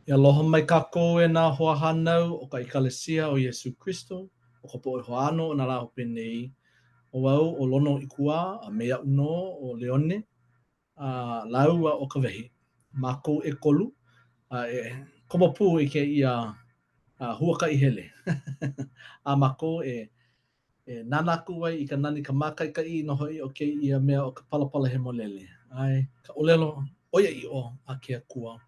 E aloha mai kākou e nā hoahānau o ka ʻEkalesia o Iesū Kristo, o ka poʻe hoʻāno o nā lā hope nei. ʻO au ʻo Lono Ikuwā a me aʻu nō ʻo Leone a lāua ʻo Kawehi. Mākou ʻekolu a e komo pū i kēia huakaʻi hele a mākou e e nānā aku ai i ka nani ka mākaʻikaʻi nō hoʻi o kēia mea ʻo ka Palapala Hemolele, ʻae, ka ʻōlelo ʻoiaʻiʻo a ke Akua.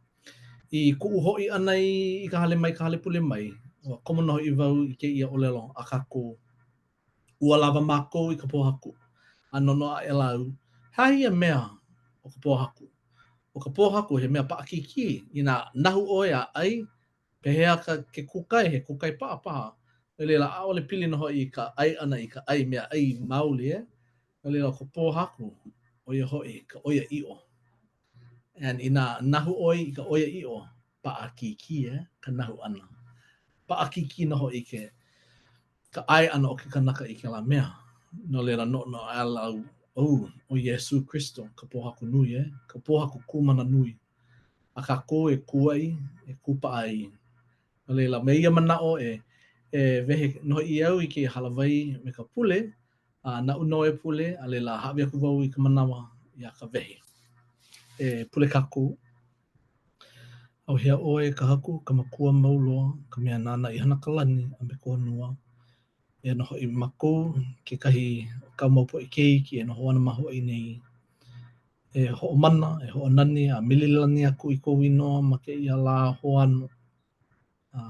I kuʻu hoʻi ʻana i ka hale mai ka hale pule mai, ua komo nō hoʻi wau i kēia ʻōlelo a kākou, ua lawa mākou i ka pōhaku, a noʻonoʻo aʻela au, he aha ia mea ʻo ka pōhaku? ʻO ka pōhaku, he mea paʻakikī, inā nahu ʻoe a ʻai, Pehea ka ke kūkae, he kūkae paʻa paha. No laila, ʻaʻole pili nō hoʻi i ka ʻai ʻana i ka ʻai mea ʻai maoli, e? No laila, ʻo ka pōhaku, ʻo ia hoʻi ka ʻoiaʻiʻo. And inā nahu ʻoe i ka ʻoiaʻiʻo, paʻakikī, e, ka nahu ʻana. Paʻakikī nō hoʻi ke ka ʻae ʻana o ke kanaka i kēlā mea. No laila, noʻonoʻo aʻela au, oh, ʻo Iesū Kristo ka pōhaku nui, e, ka pōhaku kū mana nui. a kākou e kū ai, e kūpaʻa ai. No laila, me ia manaʻo e, e wehe nō hoʻi au i kēia hālāwai me ka pule, a naʻu nō e pule, a laila hāʻawi aku wau i ka manawa iā Kawehi. E pule kākou. ʻAuhea ʻoe e ka Haku, ka Makua mau loa, ka mea nāna i hana ka lani a me ka honua. Eia nō hoʻi mākou, kekahi o kāu mau poʻe keiki e noho ana ma Hawaiʻi nei. E hoʻomana, e hoʻonani, a mililani aku i kou inoa ma kēia lā hoʻāno. A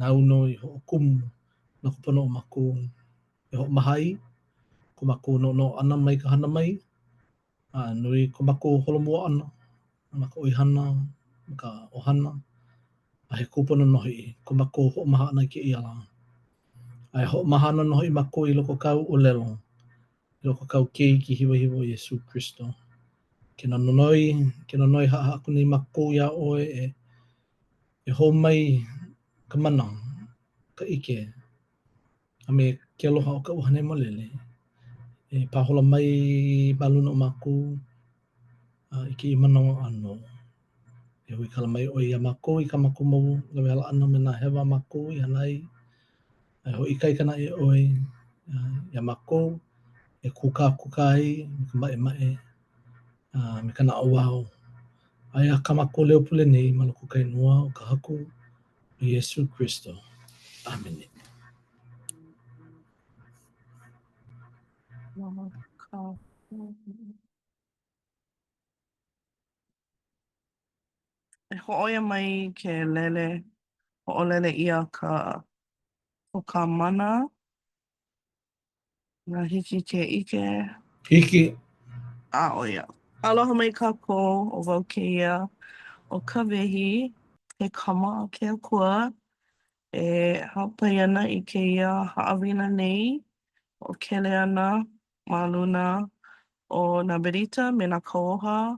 nāu nō i hoʻokumu no ka pono o mākou e hoʻomaha ai ko mākou noʻonoʻo ʻana mai ka hana mai, a nui ko mākou holomua ʻana ma ka ʻoihana, ma ka ʻohana, a he kūpono nō hoʻi ko mākou hoʻomaha ʻana i kēia lā. A e hoʻomaha ana nō hoʻi mākou i loko o kāu ʻōlelo, i loko o kāu Keiki hiwahiwa ʻo Iesū Kristo. Ke nonoi, ke nonoi haʻahaʻa aku nei mākou iā ʻoe e, e hō mai ka mana, ka ʻike, a me ke aloha o ka ʻUhane Hemolele e pāhola mai ma luna o mākou a i kēia manawa ʻānō. E huikala mai ʻoe iā mākou i kā mākou mau lawehala ʻana me nā hewa a mākou i hana ai. A e hoʻoikaika naʻe ʻoe iā mākou e kūkākūkā ai me ka maʻemaʻe a me ka naʻauao. Aia kā mākou leo pule nei ma loko o ka inoa o ka Haku ʻo Iesū Kristo. ʻĀmene. E hōʻoia mai ke lele, hoʻolele ʻia ka o ka mana. Inā hiki ke ʻike. Hiki. A ʻo ia. Aloha mai kākou, ʻo wau kēia ʻo Kawehi, he kama a ke Akua e hāpai ana i kēia haʻawina nei, hoʻokele ana ma luna o nā berita me nā kauoha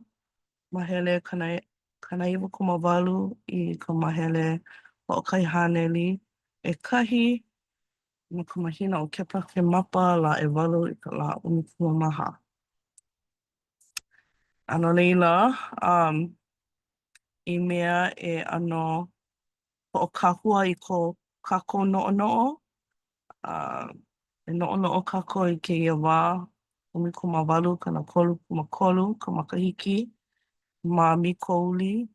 Mahele 98 i ka mahele 1001 no ka mahina ʻo Kepakemapa lā ʻewalu i ka lā 14. A no laila, um, i mea e ʻano hoʻokahua i ko kākou noʻonoʻo, a e noʻonoʻo kākou i kēia wā 18 33 ka makahiki ma Mikouli.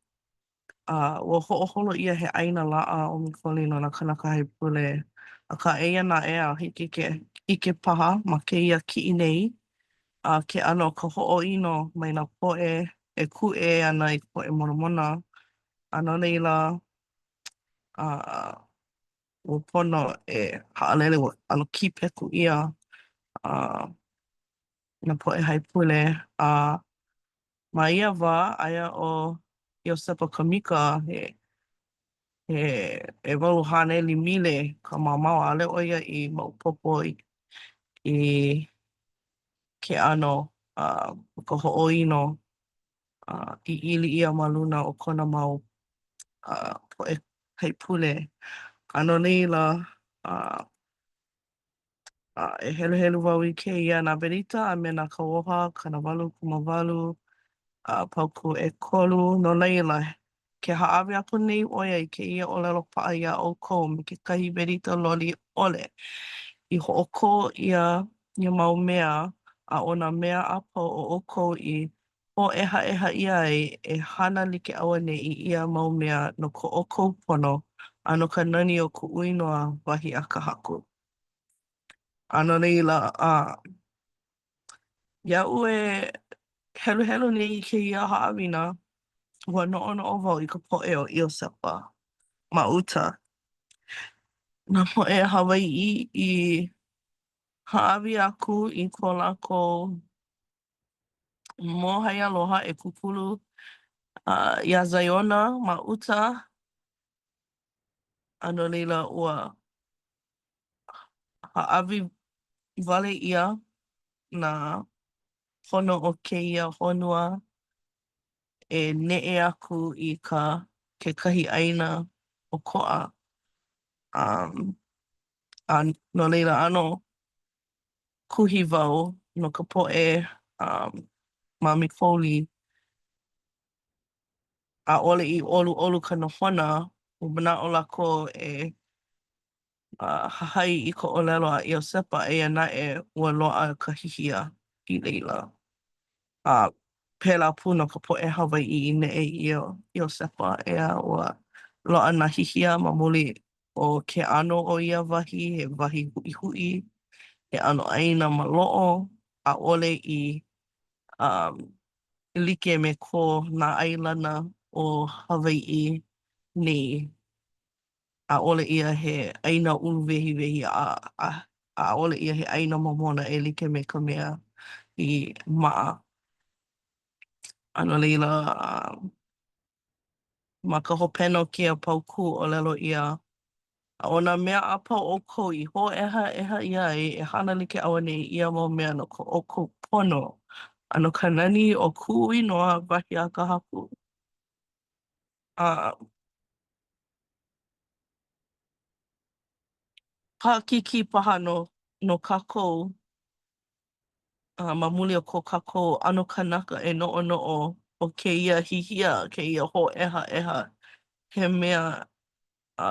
A ua hoʻoholo ʻia he ʻāina laʻa ʻo Mikouli no nā kānaka haipule. Akā, eia naʻe a hiki ke ʻike paha ma kēia kiʻi nei, a ke ʻano o ka hoʻoʻino mai nā poʻe e kūʻē ana i ka poʻe Molomona. A no laila, a ua pono e haʻalele, ua ʻano kīpeku ʻia a nā poʻe haipule. A ma ia wā, aia ʻo Iosepa Kamika he he 800 mile ka mamao, ʻaʻole ʻo ia i maopopo i i ke ʻano a o ka hoʻoʻino a i ili ʻia ma luna o kona mau a poʻe haipule. A no laila, a a e heluhelu wau i kēia nā berita a me nā kauoha 88, a paukū ʻekolu. No laila. Ke hāʻawi aku nei ʻo ia i kēia ʻōlelo paʻa iā ʻoukou me kekahi berita loli ʻole, i hoʻokō ʻia ia mau mea, a ʻo nā mea a pau o ʻoukou i hōʻehaʻeha ʻia ai, e hana like auaneʻi i ia mau mea no ko ʻoukou pono, a no ka nani o kuʻu inoa, wahi a ka Haku. A no laila, a iaʻu e heluhelu nei i kēia haʻawina, ua noʻonoʻo wau i ka poʻe o Iosepa ma Uta. Nā poʻe Hawaiʻi i hāʻawi aku i ko lākou mōhai aloha e kūkulu iā Ziona ma uta. A no laila, ua hāʻawi wale ʻia nā pono o kēia honua e neʻe aku i ka kekahi ʻāina ʻokoʻa. Um, a no laila, ʻano kuhi wau no ka poʻe um, mamakōli ʻaʻole i ʻoluʻolu ka nohona, ua manaʻo lākou e uh, hahai i ka ʻōlelo a Iosepa, eia naʻe, ua loaʻa ka hihia i laila. A pēlā pū no ka poʻe Hawaiʻi i neʻe i Iosepa, ʻeā, ua loaʻa nā hihia ma muli o ke ʻano o ia wahi, he wahi huʻihuʻi, he ʻano ʻāina maloʻo, ʻaʻole i um, like me ko nā ʻailana o Hawaiʻi nei. ʻAʻole ia he ʻāina uluwehiwehi a a ʻaʻole ia he ʻāina momona e like me ka mea i maʻa. A no laila, ma ka hopena o kēia paukū ʻōlelo ʻia, A ʻo nā mea a pau o ʻoukou i hōʻehaʻeha ʻia ai, e hana like auaneʻi i ia mau mea no ko ʻoukou pono, a no ka nani o kuʻu inoa, wahi a ka Haku. A paʻakikī paha no no kākou a ma muli o ko kākou ʻano kanaka e noʻonoʻo ʻo kēia hihia, kēia hōʻehaʻeha, he mea a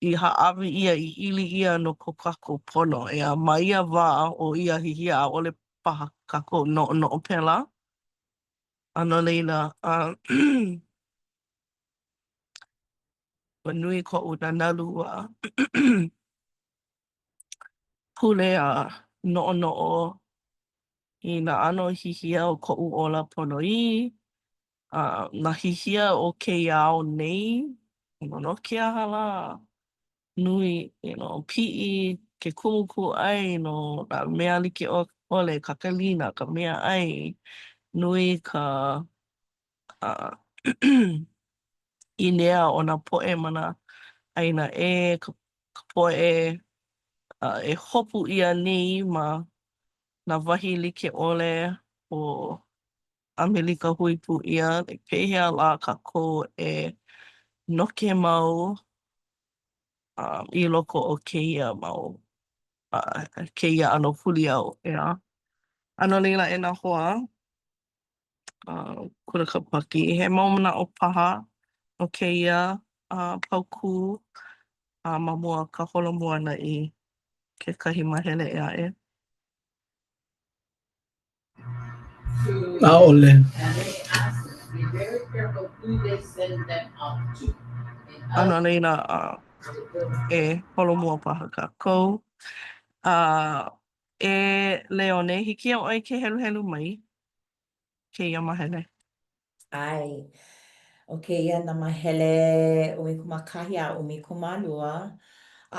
i hāʻawi ʻia, i ili ʻia no ko kākou pono. ʻEā, ma ia wā o ia hihia, ʻaʻole paha kākou noʻonoʻo pēlā. A no laila, a ua nui koʻu nanalu a pule a noʻonoʻo i nā ʻano hihia o koʻu ola ponoʻī, a nā hihia o kēia ao nei, no ke aha lā? Nui, you know, piʻi ke kumu kūʻai no nā mea like ʻole, kakalina, ka meaʻai, nui ka uh ʻīnea o nā poʻe ma nā ʻāina ʻē, ka poʻe uh e hopu ʻia nei ma nā wahi like ʻole o ʻAmelika Hui Pū ʻIa, like pehea lā kākou e noke mau um, i loko o kēia mau uh, kēia ʻano huliau, ʻeā. A no laila, e nā hoa, uh, Kula Kāpaki, he mau manaʻo paha no kēia uh, paukū uh, ma mua o ka holomua ʻana i kekahi māhele ʻē aʻe. ʻAʻole. A no laila, uh, e holomua paha kākou. Uh, e Leone, hiki iā ʻoe ke heluhelu mai kēia māhele? ʻAe. ʻO kēia nā māhele 11 a 12,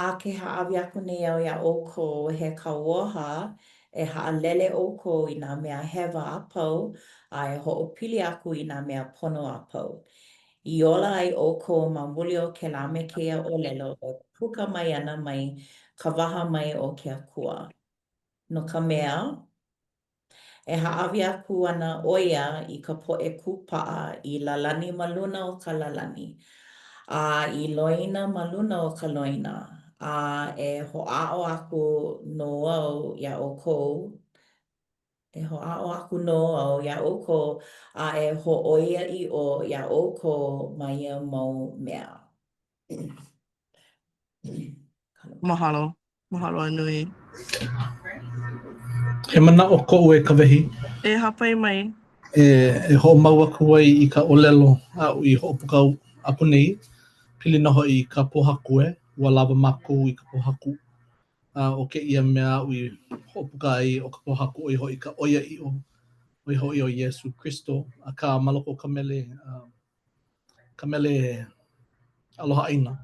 a ke hāʻawi aku nei au iā ʻoukou he kauoha e haʻalele ʻoukou i nā mea hewa a pau, a e hoʻopili aku i nā mea pono a pau. I ola ai ʻoukou ma muli o kēlā me kēia ʻōlelo e puka mai ana mai ka waha mai o ke Akua. No ka mea, E hāʻawi aku ana ʻo ia i ka poʻe kūpaʻa i lālani ma luna o ka lālani, a i loina ma luna o ka loina, a e hoʻāʻo aku nō au iā ʻoukou. E hoʻāʻo aku nō au iā ʻoukou a e hōʻoiaʻiʻo iā ʻoukou ma ia mau mea. Mahalo. Mahalo a nui. He manaʻo koʻu e Kawehi. E hāpai mai. E, e hoʻomau aku ai i ka ʻōlelo aʻu i hoʻopuka aku nei, pili nō hoʻi i ka pōhaku e, ua lawa mākou i ka pōhaku. A ʻo kēia mea aʻu i hoʻopuka ai ʻo ka pōhaku ʻo ia hoʻi ka ʻoiaʻiʻo, ʻo ia hoʻi ʻo Iesū Kristo. Akā, ma loko o ka mele, ka mele Aloha ʻĀina,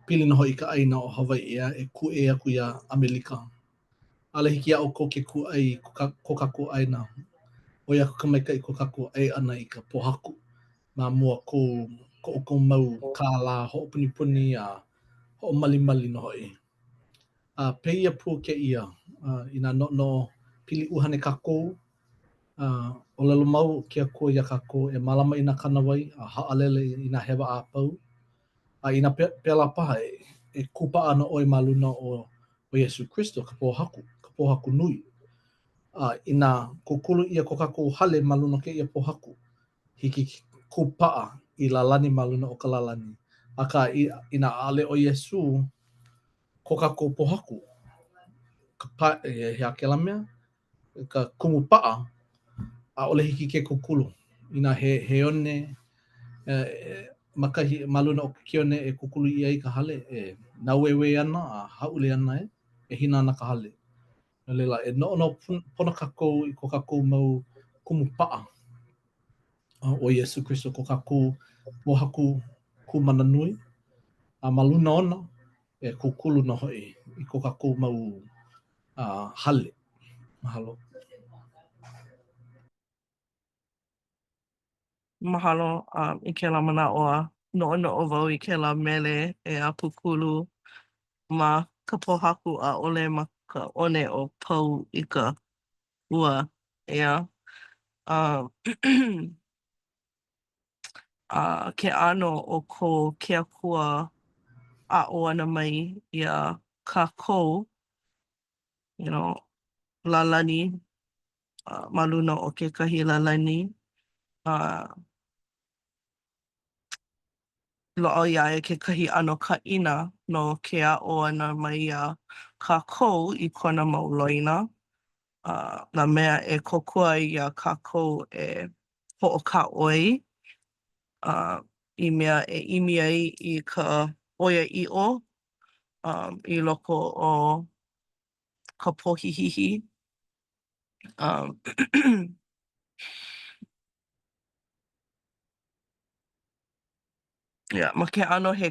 pili nō hoʻi i ka ʻāina o Hawaiʻi a e kūʻē aku iā ʻAmelika. ʻAʻole hiki iā ʻoukou ke kūʻai i ko kākou ʻāina. ʻOi aku ka maikaʻi ko kākou ʻai ʻana i ka pōhaku ma mua ko ko ʻoukou mau kālā hoʻopunipuni a hoʻomalimali nō hoʻi. A pēia pū kēia inā noʻonoʻo pili ʻuhane kākou, a ʻōlelo mau ke Akua iā kākou e mālama i nā kānāwai a haʻalele i nā hewa a pau. A inā pēlā paha, e kūpaʻa ana ʻoe ma luna o o Iesū Kristo, ka pōhaku, ka pōhaku nui. A inā kūkulu ʻia ko kākou hale ma luna o kēia pōhaku, hiki ke kūpaʻa i lālani ma luna o ka lālani. Akā, inā ʻaʻole ʻo Iesū ko kākou pōhaku, ka pa, he aha kēlā mea? Ka kumu paʻa, ʻaʻole hiki ke kūkulu. Inā he, he one e, ma kahi, ma luna o ke one e kūkulu ʻia ai ka hale, e nāueue ana a hāʻule ana e, e hina ana ka hale. No laila, e noʻonoʻo pono kākou i ko kākou mau kumu paʻa. ʻO Iesū Kristo ko kākou pōhaku kū mana nui, a ma luna ona e kūkulu nō hoʻi i ko kākou mau uh, hale. Mahalo. Mahalo um, i kēlā manaʻo a noʻonoʻo wau i kēlā mele e a kūkulu ma ka pōhaku ʻaʻole ma ka one o pau i ka ua, ʻeā. Um, a ke ʻano o ko ke Akua aʻo ʻana mai iā kākou, you know, lālani uh, ma luna o kekahi lālani uh, loaʻa iā ia kekahi ʻano kaʻina no ke aʻo ʻana mai iā kākou i kona mau loina, uh, nā mea e kōkua ai iā kākou e hoʻokāʻoi, uh, i mea e ʻimi ai i ka ʻoiaʻiʻo um, i loko o ka pohihihi. Um, Yeah, ma ke ʻano he,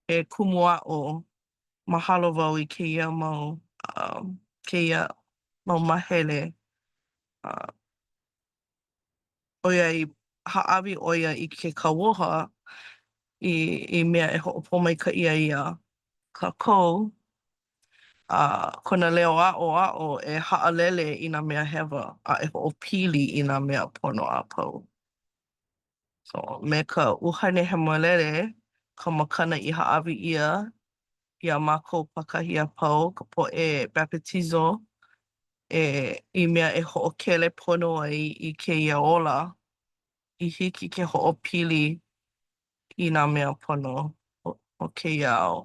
he kumu aʻo, mahalo wau i kēia mau, um, kēia mau māhele. Uh, ʻoiai, hāʻawi ʻo ia i ke kauoha i, i mea e hoʻopōmaikaʻi ai iā kākou, a kona leo aʻoaʻo e haʻalele i nā mea hewa a e hoʻopili i nā mea pono a pau. So, me ka ʻUhane Hemolele, ka makana i hāʻawi ʻia iā mākou pākahi a pau, ka poʻe bapetizo, e i mea e hoʻokele pono ai i kēia ola i hiki ke hoʻopili i nā mea pono o, o kēia ao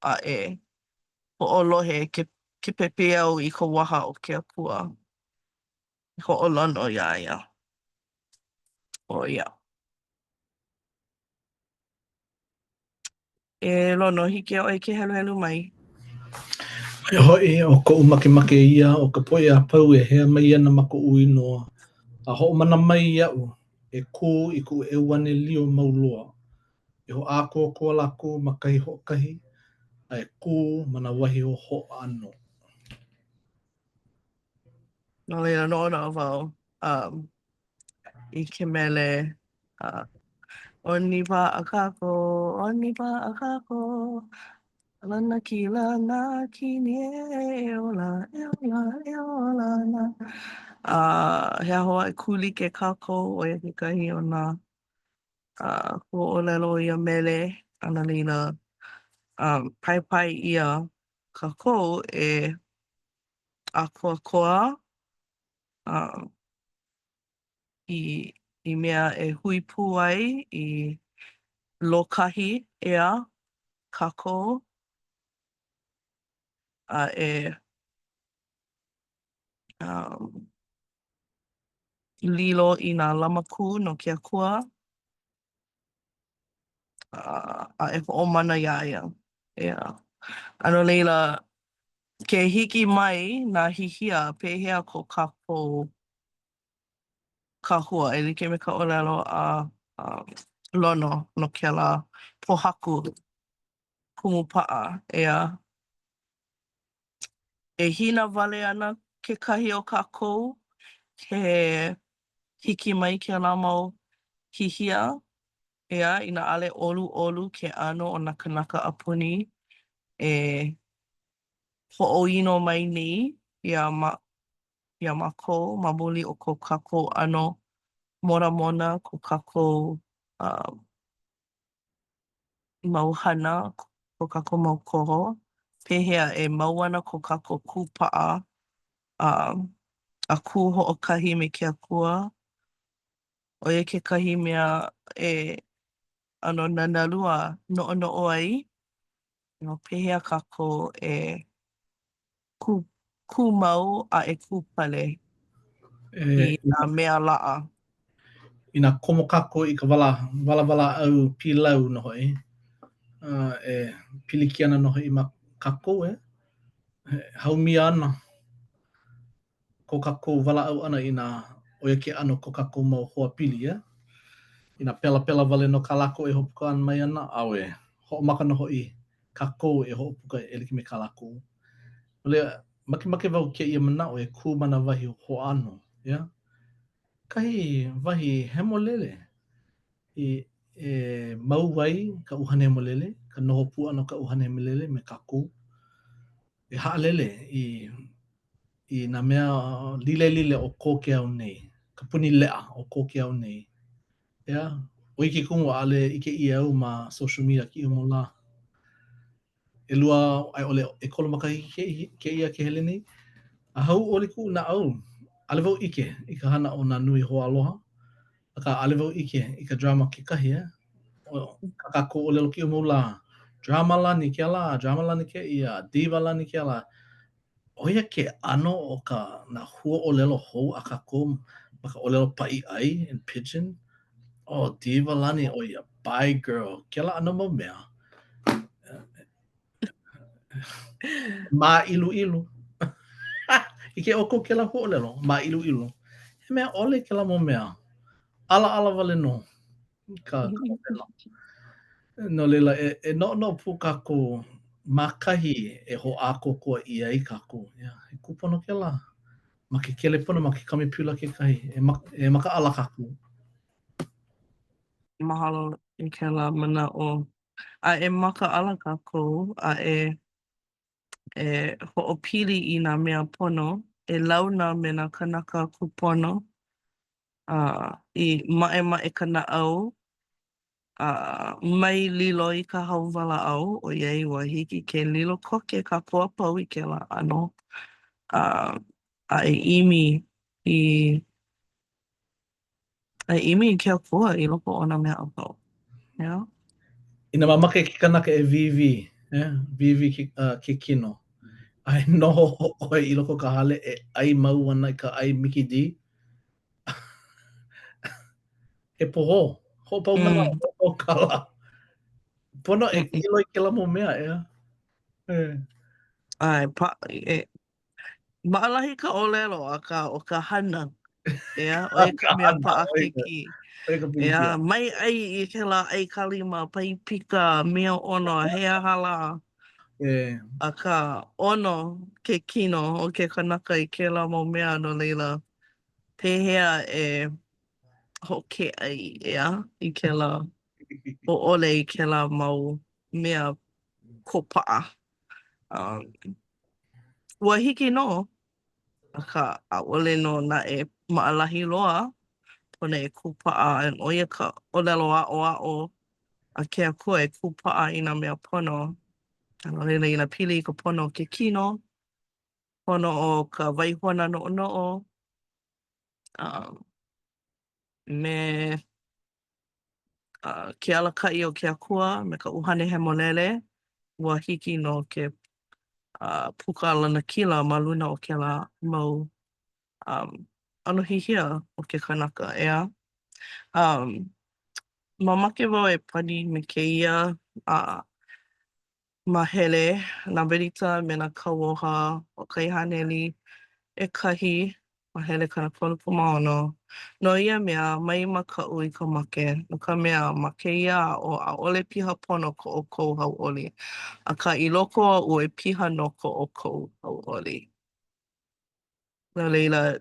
a e hoʻolohe ke, ke pepeiao i ka waha o ke Akua. E hoʻolono iā ia. ʻO ia. E Lono, hiki iā ʻoe ke heluhelu mai. Aia hoʻi, ʻo koʻu makemake ia, ʻo ka poʻe a pau e hea mai ana ma koʻu inoa, a hoʻomana mai iaʻu, e kū i kuʻu ʻeuanelio mau loa, e hoʻākoakoa lākou ma kahi hoʻokahi, a e kū ma nā wahi hoʻāno. No laila, noʻonoʻo wau um, i ke mele uh, ʻOnipaʻa kākou, ʻonipaʻa kākou, Lanakila nā kini e ola, e ola, e ola ana. Uh, he aha e kūlike kākou, ʻo ia kekahi o nā uh, huaʻōlelo o ia mele, a no laila, um, paepae ʻia kākou e ʻākoakoa. Um, i, i mea e hui pū ai, i lōkahi, ʻeā, kākou, a e um, lilo i nā lamakū no ke Akua a, a e hoʻomana iā ia. ʻEā. A no laila, ke hiki mai nā hihia, pehea ko kākou kahua e like me ka ʻōlelo a um, Lono no kēlā pōhaku kumupaʻa, ʻeā. E hina wale ana kekahi o kākou ke hiki mai kēlā mau hihia, ʻeā, inā ʻaʻole ʻoluʻolu ke ʻano o nā kānaka a puni e hoʻoino mai nei iā iā mākou ma muli o ko kākou ʻano Moramona, ko kākou um, mau hana, ko kākou mau koho, pehea e mau ana ko kākou kūpaʻa a, a kū hoʻokahi me ke Akua. ʻO ia kekahi mea e ʻano nanalu a noʻonoʻo ai, you know, pehea kākou e kū, kū mau a e kūpale i nā mea laʻa. Inā komo kākou i ka wala, walawalaʻau pilau nō hoʻi, uh, e pilikia ana nō hoʻi ma kākou, e? Haumia ana ko kākou walaʻau ʻana inā ʻo ia ke ʻano ko kākou mau hoa pili, e? Inā pelapela wale nō kā lākou e hoʻopuka mai ana, auē, hoʻomaka nō hoʻi kākou e hoʻopuka e like me kā lākou. No laila, makemake wau kēia manaʻo e kū ma nā wahi hoʻāno, yeah? Kahi wahi hemolele i e mau ai ka ʻUhane Hemolele, ka noho pū ʻana o ka ʻUhane Hemolele me kākou, e haʻalele i i nā mea lilelile o ko ke ao nei, ka puni leʻa o ko ke ao nei. ʻEā, ʻo ia ke kumu ʻaʻole ʻike ʻia au ma social media kēia mau lā. ʻElua a i ʻole ʻekolu makahiki kēia ke hele nei. A hauʻoli kuʻu naʻau, ʻaʻole wau ʻike i ka hana o nā nui hoaaloha, akā ʻaʻole wau ʻike i ka drama kekahi, eh? ʻO kā kākou ʻōlelo kēia mau lā, drama lani kēlā, drama lani kēia, diva lani kēlā. ʻO ia ke ʻano o ka nā huaʻōlelo hou a kākou ma ka ʻōlelo paʻiʻai in pidgin? Oh, diva lani ʻo ia, bi girl, kēlā ʻano mau mea. Māʻiluʻilu. ʻIke ʻoukou kēlā huaʻōlelo, māʻiluʻilu. He mea ʻole kēlā mau mea. ʻAlaʻala wale nō ka, ka hopena. No laila, e, e noʻonoʻo pū kākou ma kahi e hoʻākoakoa ʻia ai kākou. Yeah, he kūpono kēlā. Ma ke kelepona, ma ke kamepiula kekahi, e, ma, e makaʻala kākou. Mahalo i kēlā manaʻo. A e makaʻala kākou a e e hoʻopili i nā mea pono, e launa me nā kānaka kūpono, a i maʻemaʻe ka naʻau, a mai lilo i ka hauwalaʻau, ʻoiai ua hiki ke lilo koke kākou a pau i kēlā ʻano, a, a e ʻimi i a e ʻimi i ke Akua i loko o nā mea a pau. Yeah. Inā mamake ke kanaka e wīwī, eh, wīwī ke, uh, ke kino, a e noho ʻoe i loko o ka hale e ʻai mau ana i ka ʻai Mickey D, he pohō, hoʻopau manawa, mm. hoʻopau kālā. Pono e kilo i kēlā mau mea, ʻeā. Eh. ʻAe, pa, e, maʻalahi ka ʻōlelo, akā, ʻo ka hana, ʻeā, ʻo ia ka mea paʻakikī. ʻEā, mai ʻai i kēlā ʻaikalima, paipika, mea ʻono, he aha lā. E. Akā, ʻono ke kino o ke kanaka i kēlā mau mea, no laila, pehea e hoʻokē ʻai, ʻeā, i kēlā, hōʻole i kēlā mau mea kōpaʻa. Um, ua hiki nō, akā, ʻaʻole nō naʻe maʻalahi loa, pono e kūpaʻa, ʻo ia ka ʻōlelo aʻoaʻo a ke Akua e kūpaʻa i nā mea pono. A no laila, inā pili i ka pono o ke kino, pono o ka waihona noʻonoʻo. Um, me uh, ke alakaʻi o ke Akua, me ka ʻUhane Hemolele, ua hiki nō ke uh, puka lanakila ma luna o kēlā mau um, ʻano hihia o ke kanaka, ʻeā? Um, mamake wau e pani me kēia uh, mahele, nā berita me nā kauoha hoʻokahi haneli ʻekahi, mahele 36. No ia mea, mai makaʻu i ka make, no ka mea, ma kēia ao ʻaʻole piha pono ko ʻoukou hauʻoli, akā, i loko oʻu e piha nō ko ʻoukou hauʻoli. No laila,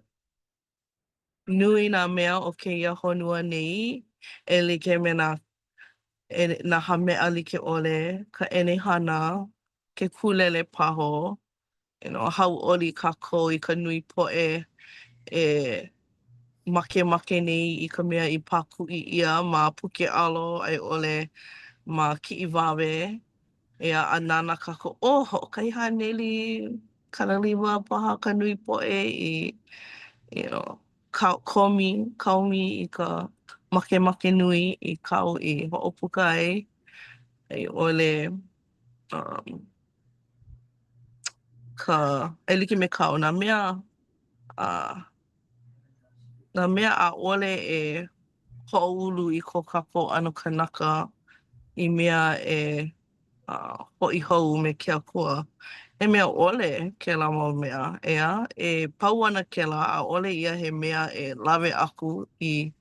nui nā mea o kēia honua nei e like me nā e nā hāmeʻa like ʻole, ka ʻenehana, ke kūlele paho, you know, hauʻoli kākou i ka nui poʻe e makemake nei i ka mea i pākuʻi ʻia ma Puke Alo a i ʻole ma Kiʻiwawe. ʻEā, a nānā kākou, oh, hoʻokahi 195 paha ka nui poʻe i, you know, kaomi, kaomi i ka makemake nui i kāu i hoʻopuka ai, a i ʻole, um, ka, e like me kāu, nā mea, uh, nā mea ʻaʻole e hoʻoulu i ko kākou ʻano kanaka i mea e hoʻi hou me ke Akua. He mea ʻole kēlā mau mea, ʻeā? E pau ana kēlā, ʻaʻole ia he mea e lawe aku i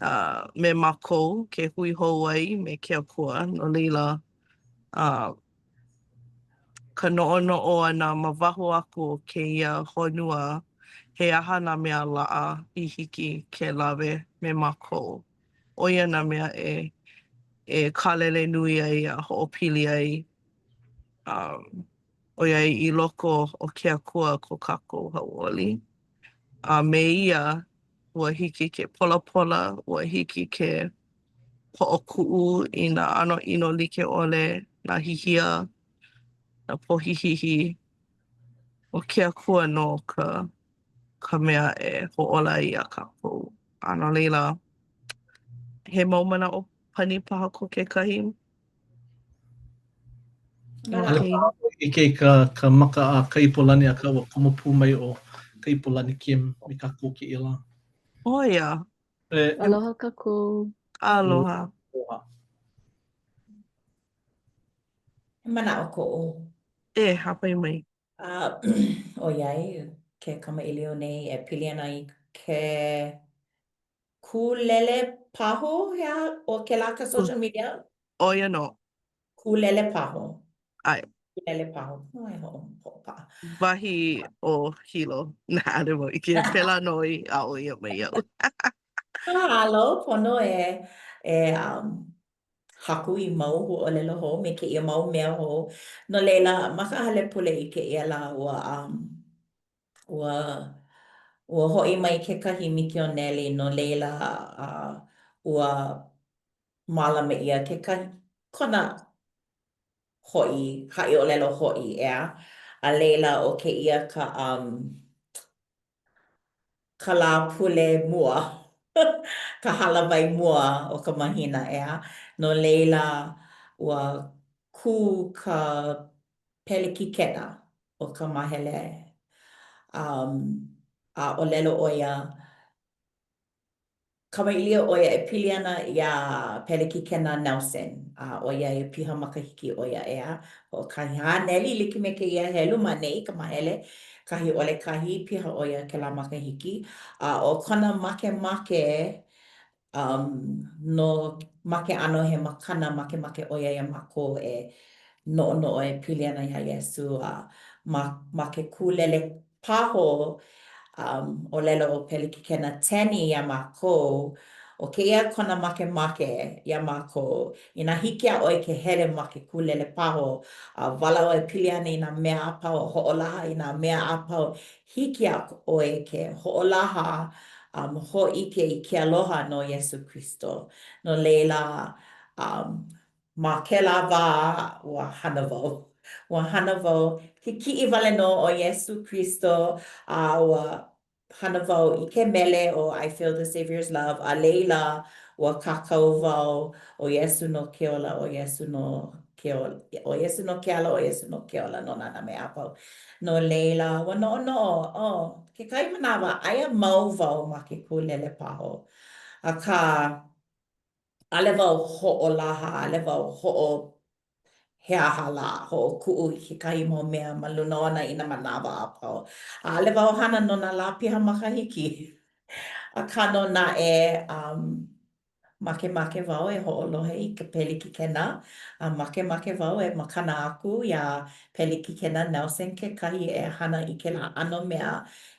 uh, me mākou ke hui hou ai me ke Akua. No laila, uh, ka noʻonoʻo ʻana ma waho aku o kēia honua, he aha nā mea laʻa i hiki ke lawe me mākou? ʻO ia nā mea e e kālele nui ai a hoʻopili ai, um, ʻoiai i loko o ke Akua ko kākou hauʻoli. A me ia, ua hiki ke polapola, ua hiki ke hoʻokuʻu i nā ʻano ʻino like ʻole, nā hihia, nā pohihihi. ʻO ke Akua nō ka ka mea e hoʻōla ai iā kākou. A no laila, he mau manaʻo pani paha ko kekahi? ʻAʻole paha wau i ʻike i ka ka maka a Kaipolani, akā ua komo pū mai ʻo Kaipolani Kim me kākou kēia lā. ʻO ia. E. Aloha kākou. Aloha. Aloha. He manaʻo koʻu. E, hāpai mai. A ʻoiai ke kamaʻilio nei e pili ana i ke kūlele paho, he aha, ʻo kēlā ka social media? ʻO ia nō. Kūlele paho. ʻAe. Kūlele paho. Pono e hoʻopaʻa. Wahi o Hilo. ʻAʻole wau ʻike. Pēlā nō i aʻo ʻia mai iaʻu. Mahalo, pono e, e um, haku i mau huaʻōlelo hou me kēia mau mea hou. No laila, ma ka hale pule i kēia lā, ua, um, ua, ua hoʻi mai kekahi mikioneli, no laila, uh, ua mālama ʻia kekahi, kona hoʻi, haʻiʻōlelo hoʻi, ʻeā? A laila, ʻo kēia ka, um, ka lā pule mua, ka hālāwai mua o ka mahina, ʻeā? No laila, ua kū ka pelekikena o ka māhele, um, a ʻōlelo ʻo ia, Kamaʻilio ʻo ia e pili ana iā Pelekikena Nelson, a ʻoiai piha makahiki ʻo ia, ʻeā, hoʻokahi haneli like me kēia helu ma ʻaneʻi ka mahele kahi ʻole kahi, piha ʻo ia kēlā makahiki, a ʻo kona makemake um, no ma ke ʻano he makana makemake ʻo ia iā mākou e noʻonoʻo e pili ana iā Iesū a ma, ma ke kūlele paho, um, ʻōlelo ʻo Pelekikena Tenney iā mākou, ʻo kēia kona makemake iā mākou, inā hiki iā ʻoe ke hele ma ke kūlele paho, a walaʻau e pili ana i nā mea a pau, a hoʻolaha i nā mea a pau, hiki iā ʻoe ke hoʻolaha a um, hōʻike i ke aloha no Iesū Kristo. No laila, um, Ma kēlā wā, ua hana wau. Ua hana wau, ke kiʻi wale nō o Iesū Kristo, a ua. hana wau i ke mele ʻo I Feel the Savior's Love, a laila, ua kākau wau ʻo Iesū nō ke ola, ʻo Iesū nō ke ola, ʻo Iesū nō ke ala, ʻo Iesū nō ke ola no nā mea a pau. No laila, ua noʻonoʻo, oh, kekahi manawa, aia mau wau ma ke kūlele paho, akā, ʻaʻole wau hoʻolaha, ʻaʻole wau hoʻo he aha lā, hoʻokuʻu i kekahi mau mea ma luna ona i nā manawa a pau. ʻAʻole wau hana no nā lā piha makahiki. Akā nō naʻe, um, makemake wau e hoʻolohe i ka pelikikena, a makemake wau e makana aku iā Pelikikena Nelson kekahi e hana i kēlā ʻano mea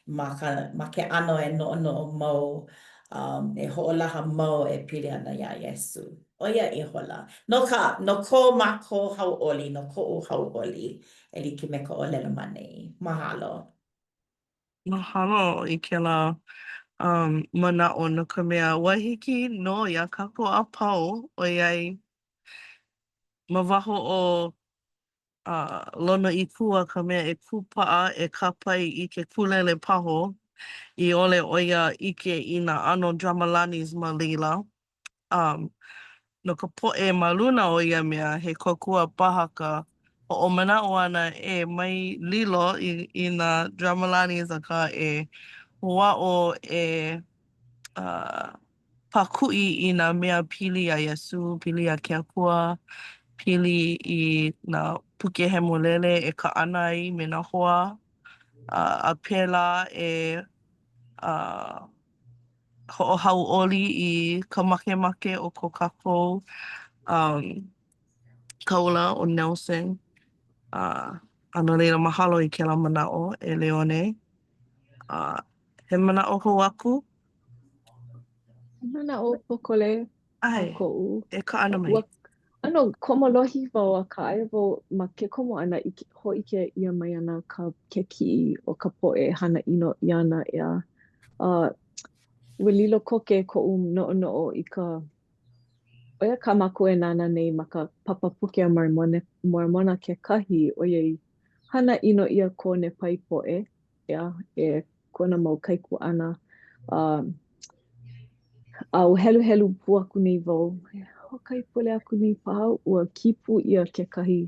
ma ka ma ke ʻano e noʻonoʻo mau, um, e hoʻolaha mau e pili ana iā Iesū. ʻO ia ihola. No ka, no ko mākou hauʻoli, no koʻu hauʻoli, e like me ka ʻōlelo ma nei. Mahalo. Mahalo i kēlā um, manaʻo no ka mea, ua hiki nō iā kākou a pau ʻoiai ma waho o uh, Lonoikua ka mea e kūpaʻa e kāpae i ke kūlele paho i ʻole ʻo ia ʻike i nā ʻano dramalanis ma laila. Um, no ka poʻe ma luna o ia mea, he kōkua paha ka hoʻomanaʻo ʻana e mai lilo i, i nā dramalanis akā e hoʻāʻo e uh, pākuʻi i nā mea pili iā Iesū, pili iā ke Akua, pili i nā puke hemolele e kaʻana ai me nā hoa, a, a pēlā e uh, hoʻohauʻoli i ka makemake o ko kākou um, kāula ʻo Nelson. Uh, a no laila, mahalo i kēlā manaʻo, e Leone. Uh, he manaʻo hou aku? He manaʻo pōkole ʻAe, koʻu. e kaʻana mai. Ua ʻano komolohi wau, akā aia wau ma ke komo ʻana i hōʻike ʻia mai ana ka ke kiʻi o ka poʻe hana ʻino ʻia ana ʻeā. A ua lilo koke koʻu noʻonoʻo i ka ʻo ia kā mākou e nānā nei ma ka papa puke a Mormone, Mormona kekahi, ʻoiai hana ʻino ʻia ko Nepai poʻe, ʻeā, e kona mau kaikuaʻana. A, a ua heluhelu pū aku nei wau, hoʻokahi pule aku nei paha, ua kī pū ʻia kekahi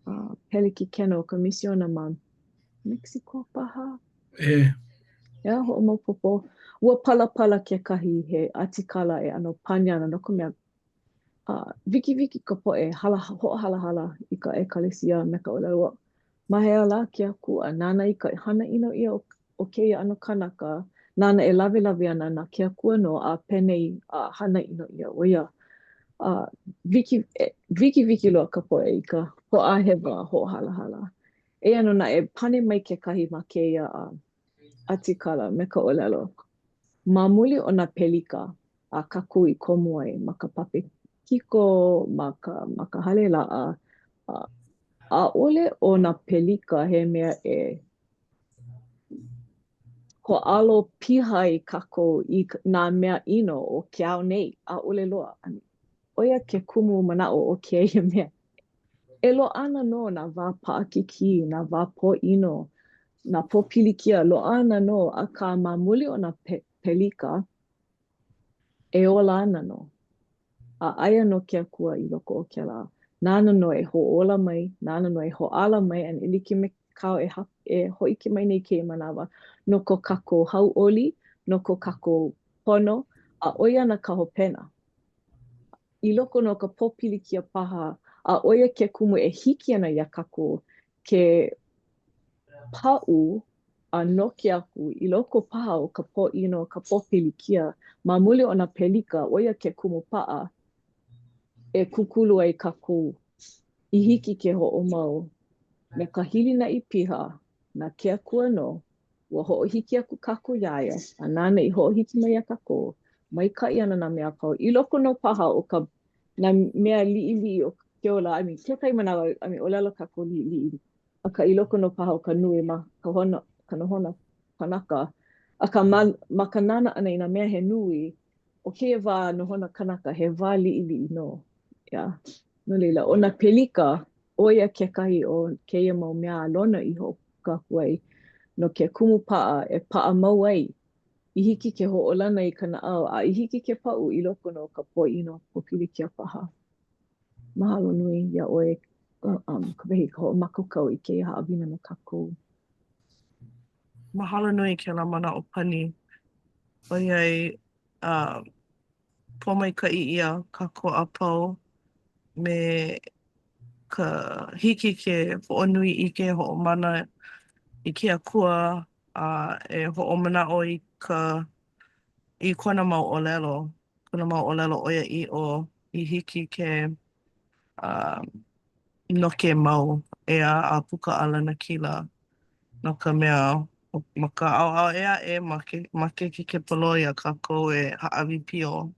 uh, pelekikena o ka misiona ma Mexico paha. E. Ea, hoʻomaopopo. Ua palapala kekahi he ʻatikala e ʻano pani ana no ka mea, uh, wikiwiki ka poʻe hala, hoʻohalahala i ka ʻekalesia me ka ʻōlelo, Ma hea lā ke Akua nāna i ka hana ʻino ʻia o, o kēia ʻano kanaka, nāna e lawelawe ana na ke Akua nō a penei a hana ʻino ʻia ʻo ia. A wiki, e, wikiwiki loa ka poʻe i ka hoʻāhewa a hoʻohalahala. Eia nō naʻe, pane mai kekahi ma kēia a, ʻatikala me ka ʻōlelo, Ma muli o nā pelika a kākou i komo ai ma ka papekiko, ma ka, ma ka hale laʻa, a, ʻaʻole ʻo nā pelika he mea e hōʻalo piha ai kākou i nā mea ʻino o ke ao nei, ʻaʻole loa. ʻO ia ke kumu manaʻo o kēia mea. E loaʻa ana nō nā wā paʻakikī, nā wā pōʻino, nā pōpilikia, loaʻa ana nō, akā ma muli o nā pelika, e ola ana nō. A aia nō ke Akua i loko o kēlā. Nāna nō e hoʻōla mai, nāna nō e hoʻāla mai, and e like me kāu e, e hōʻike mai nei kēia manawa, no ko kākou hauʻoli, no ko kākou pono, a ʻo ia ana ka hopena. I loko nō o ka pōpilikia paha, a ʻo ia ke kumu e hiki ana iā kākou ke paʻu a noke aku i loko paha o ka pōʻino, ka pōpilikia, ma muli o nā pelika, ʻo ia ke kumu paʻa e kūkulu ai kākou i hiki ke hoʻomau me ka hilinaʻi piha na ke Akua nō, ua hoʻohiki aku kākou iā ia, a nāna i hoʻohiki mai iā kākou, maikaʻi ana nā mea a pau. I loko nō paha o ka nā mea liʻiliʻi o ke ola, I mean, kekahi manawa, I mean, ʻōlelo kākou liʻiliʻi, akā i loko nō paha o ka nui ma ka hona, ka nohona kanaka, akā ma, ma ka nānā ʻana i nā mea he nui, ʻo kēia wā nohona kanaka, he wā liʻiliʻi nō. Yeah. No laila, ʻo nā pelika, ʻo ia kekahi o kēia mau mea a Lono i hoʻopuka aku ai no ke kumu paʻa e paʻa mau ai. i hiki ke hoʻolana i ka naʻau a i hiki ke paʻu i loko nō o ka pōʻino, pōpilikia paha. Mahalo nui iā ʻoe, um, Kawehi, ka hoʻomākaukau i kēia haʻawina no kākou. Mahalo nui kēlā manaʻo pani, ʻoiai, uh, pōmaikaʻi ʻia kākou a pau me ka hiki ke hoʻonui ʻike, hoʻomana i ke Akua a e hoʻomanaʻo i ka i kona mau ʻōlelo, kona mau ʻōlelo ʻoiaʻiʻo i hiki ke uh, noke mau ʻeā a puka a lanakila no ka mea ma ka ʻaoʻao ʻē aʻe make, make ke kepolo iā kākou e hāʻawi pio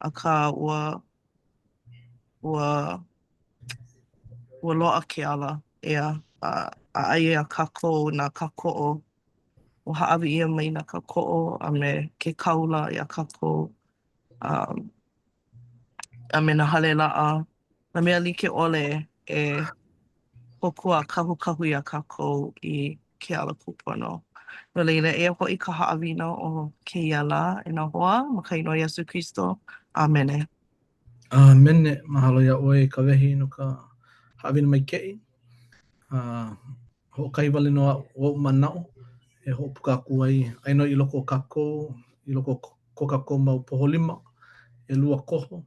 akā ua ua ua loaʻa ke ala ʻeā a a aia iā kākou nā kākoʻo ua hāʻawi ʻia mai nā kākoʻo a me ke kaula iā kākou um, a me nā hale laʻa, nā mea like ʻole e kōkua a kahukahu iā kākou i ke ala kūpono. No laila, eia hoʻi ka haʻawina o kēia lā e nā hoa, ma ka inoa Iesū Kristo. ʻĀmene. ʻĀmene. Mahalo iā ʻoe Kawehi no ka haʻawina maikaʻi. A hoʻokahi wale nō aʻu oʻu manaʻo e hoʻopuka aku ai, aia nō i loko o kākou, i loko o ko kākou mau poho lima, ʻelua koho,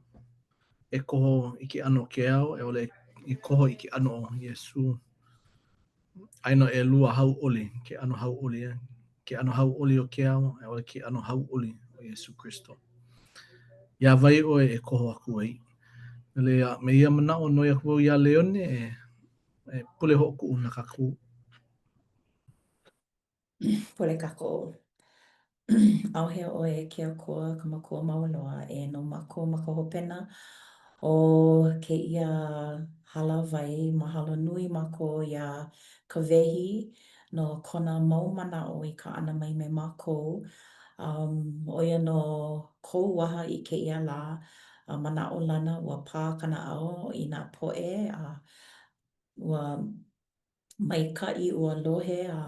e koho i ke ʻano o ke ao, a i ʻole e koho i ke ʻano o Iesū. Aia nō ʻelua hauʻoli, ke ʻano hauʻoli, eh? ke ʻano hauʻoli o ke ao, a i ʻole ke ʻano hauʻoli o Iesū Kristo. Iā wai ʻoe e koho aku ai? No laila, me ia manaʻo, noi aku au iā Leone e, e pule hoʻokuʻu na kākou. Pule kākou. ʻAuhea ʻoe e ke Akua, ka Makua mau loa, eia nō mākou ma ka hopena o kēia hālāwai. Mahalo nui mākou iā Kawehi no kona mau manaʻo i kaʻana mai me mākou. Um, ʻo ia nō kou waha i kēia lā a manaʻolana ua pā ka naʻau i nā poʻe a ua maikaʻi ua lohe a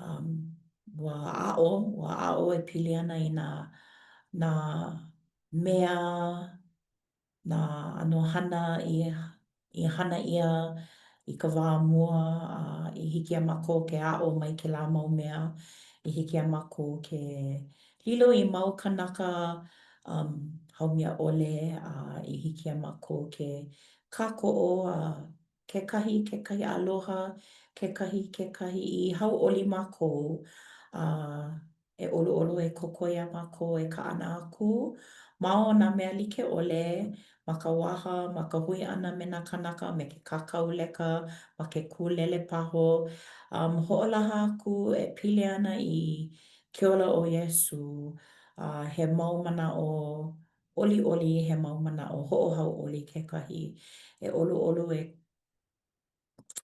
um, ua aʻo, ua aʻo e pili ana i nā, nā mea, nā ʻano hana i, i hana ʻia i ka wā mua a i hiki iā mākou ke aʻo mai kēlā mau mea, i hiki iā mākou ke lilo i mau kānaka um, haumia ʻole a i hiki iā mākou ke kākoʻo a kekahi i kekahi aloha, kekahi i kekahi i hauʻoli mākou, a e ʻoluʻolu e kōkua iā mākou e kaʻana aku ma o nā mea like ʻole, ma ka waha, ma ka hui ʻana me nā kānaka, me ke kākau leka, ma ke kūlelepaho, um, hoʻolaha aku e pili ana i ke ola o Iesū, a he mau manaʻo ʻoliʻoli, he mau manaʻo hoʻohauʻoli kekahi e ʻoluʻolu e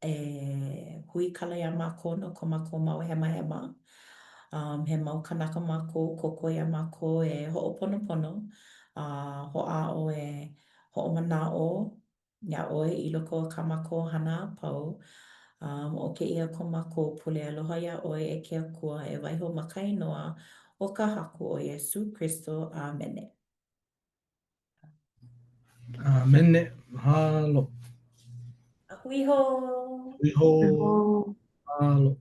e huikala iā mākou no ko mākou mau hemahema. Um, he mau kanaka mākou, kōkua iā mākou e hoʻoponopono, a hoʻāʻo e hoʻomanaʻo iā ʻoe i loko o kā mākou hana a pau. Um, ʻo kēia ko mākou pule aloha iā ʻoe e ke Akua e waiho ma ka inoa o ka Haku ʻo Iesū Kristo. ʻĀmene. ʻĀmene. Mahalo. A hui hou. Hui hou. Mahalo.